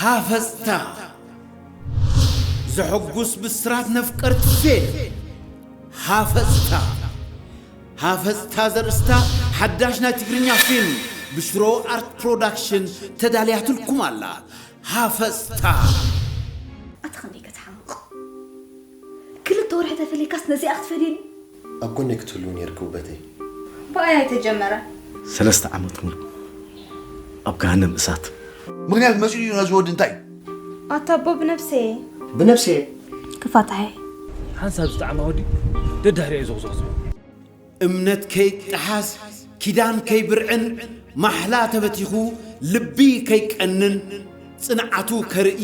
ሃፈጽታ፣ ዘሐጉስ ብስራት ነፍቀርቲ ፌል። ሃፈጽታ፣ ሃፈጽታ ዘርእስታ ሓዳሽ ናይ ትግርኛ ፊልም ብሽሮ ኣርት ፕሮዳክሽን ተዳልያትልኩም ኣላ። ሃፈጽታ። ኣታ ከመይ ክትሓምቕ? ክልተ ወርሒ ተፈሊካስ ነዚኣ ክትፈድየኒ? ኣብ ጎነይ ክትህልዊ ነይርኪ ውበተይ። ብኣይ ኣይተጀመረ። ሰለስተ ዓመት ሙሉ ኣብ ገሃነም እሳት። ምኽንያት መፂኡ እዩ ነዚ ወዲ እንታይ? ኣታ ኣቦ ብነብሰ እየ። ብነብሰ እየ። ክፋታሐ ሓንሳብ ዝጠዓማ ወዲ ደድሕሪኣ እዩ ዞኽዞኽ ዝብል። እምነት ከይጠሓስ፣ ኪዳን ከይብርዕን፣ ማሕላ ተበቲኹ ልቢ ከይቀንን፣ ጽንዓቱ ከርኢ፣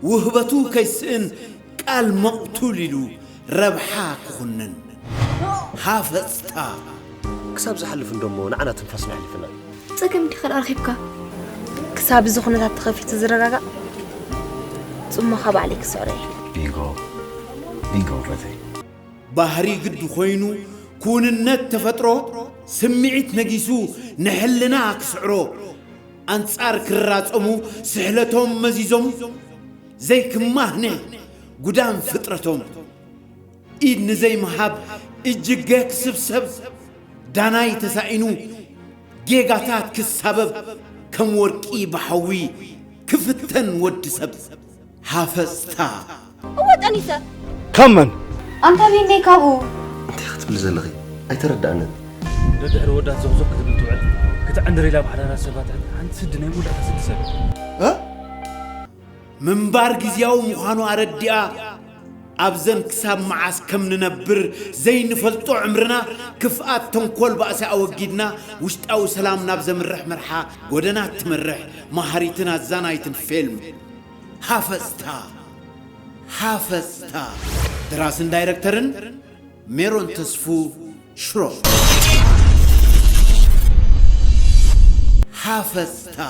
ውህበቱ ከይስእን፣ ቃል መቕቱል ኢሉ ረብሓ ክኹንን። ሃፈጽታ። ክሳብ ዝሓልፍ እንዶሞ ንዓና ትንፋስና ኣሕሊፍና። ጸገም እንዲኻ ደኣ ረኺብካ። ክሳብ እዚ ኩነታት ተኸፊቱ ዝረጋጋእ ጽሞኻ ባዕለይ ክስዕሮ እየ። ቢንጎ ቢንጎ ውበተይ። ባህሪ ግዲ ኮይኑ፣ ክውንነት ተፈጥሮ፣ ስምዒት ነጊሱ ንሕልና ክስዕሮ፣ ኣንጻር ክራጸሙ ስሕለቶም መዚዞም፣ ዘይክማህነ ጉዳም ፍጥረቶም። ኢድ ንዘይምሃብ እጅገ ክስብሰብ፣ ዳናይ ተሳኢኑ ጌጋታት ክሳበብ፣ ከም ወርቂ ብሓዊ ክፍተን ወዲ ሰብ። ሃፈጽታ። እወ ጠኒሰ። ካብ መን? ኣንታ ቤነይ ካብኡ። እንታይ ክትብሊ ዘለኺ? ኣይተረዳእንን። ደድሕሪ ወዳት ዞኽዞኽ ክትብል ትውዕል፣ ክትዕንድር ኢላ ባሕዳራት ሰባት ትሕት ሓንቲ ስዲ ናይ መወዳእታ ስዲ ሰብ። እ? ምንባር ግዝያዊ ምዃኑ ኣረዲኣ፣ ኣብዘን ክሳብ መዓስ ከም ንነብር ዘይንፈልጦ ዕምርና፣ ክፍኣት፣ ተንኮል፣ ባእሲ ኣወጊድና፣ ውሽጣዊ ሰላም ናብ ዘምርሕ መርሓ ጎደና ትመርሕ መሃሪትን ኣዛናይትን ፊልም። ሃፈጽታ። ሃፈጽታ። ደራስን ዳይረክተርን ሜሮን ተስፉ ሽሮ። ሃፈጽታ።